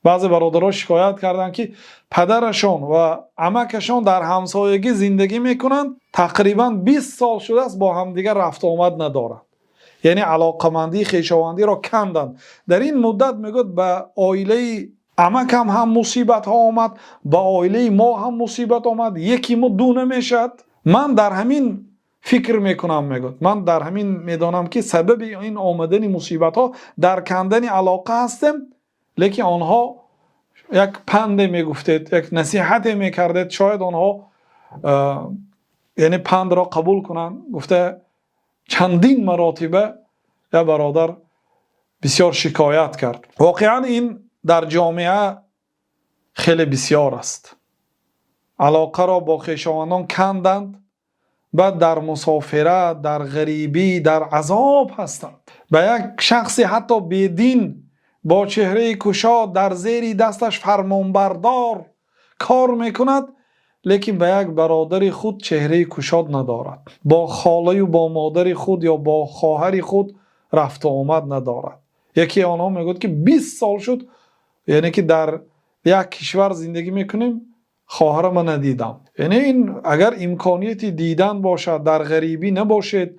Баъзе бародарон шикоят карданд, ки падарашон ва амакашон дар ҳамсоягӣ зиндагӣ мекунанд, тақрибан 20 сол шудааст, бо ҳамдигар рафту омад надоранд, яъне алоқамандии хешовандиро канданд. Дар ин муддат, мегӯяд, ба хонаводаи амакам ҳам мусибатҳо омад, ба хонаводаи мо ҳам мусибат омад, яке мо ду намешавад. Ман дар ҳамин фикр мекунам, мегӯяд, ман дар ҳамин медонам, ки сабаби ин омадани мусибатҳо дар кандани алоқа ҳастам, лекин онҳо як панде мегуфтед, як насиҳате мекардед, шояд онҳо яъне пандро қабул кунанд, гуфта чандин маротиба як бародар бисёр шикоят кард. Воқеан ин дар ҷомеа хеле бисёр аст. Алоқаро бо хешовандон канданд, баъд дар мусофират, дар ғарибӣ, дар азоб ҳастанд. Ба як шахсе ҳатто бедин бо чеҳраи кушод дар зери дасташ фармонбардор кор мекунад, лекин ба як бародари худ чеҳраи кушод надорад, бо хола ва бо модари худ ё бо хоҳари худ рафту омад надорад. Яке аз онҳо мегуфт, ки 20 сол шуд, яъне ки дар як кишвар зиндагӣ мекунем, хоҳарамро надидам. Яъне ин агар имконияти дидан бошад, дар ғарибӣ набошед,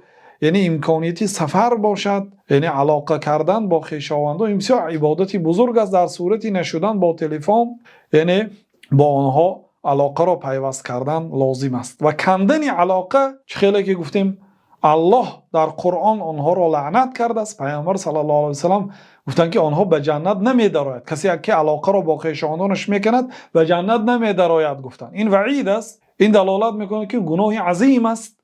яъне имконияти сафар бошад, яъне алоқа кардан бо хешовандон ин бисёр ибодати бузург аст. Дар сурати нашудан бо телефон, яъне бо онҳо алоқаро пайваст кардан лозим аст. Ва кандани алоқа, чӣ хеле ки гуфтем, Аллоҳ дар Қуръон онҳоро лаънат кардааст. Паёмбар саллаллоҳу алайҳи васаллам гуфтанд, ки онҳо ба ҷаннат намедарояд. Касе ки алоқаро бо хешовандонаш мекунад, ба ҷаннат намедарояд, гуфтанд. Ин ваъид аст, ин далолат мекунад, ки гуноҳи азим аст.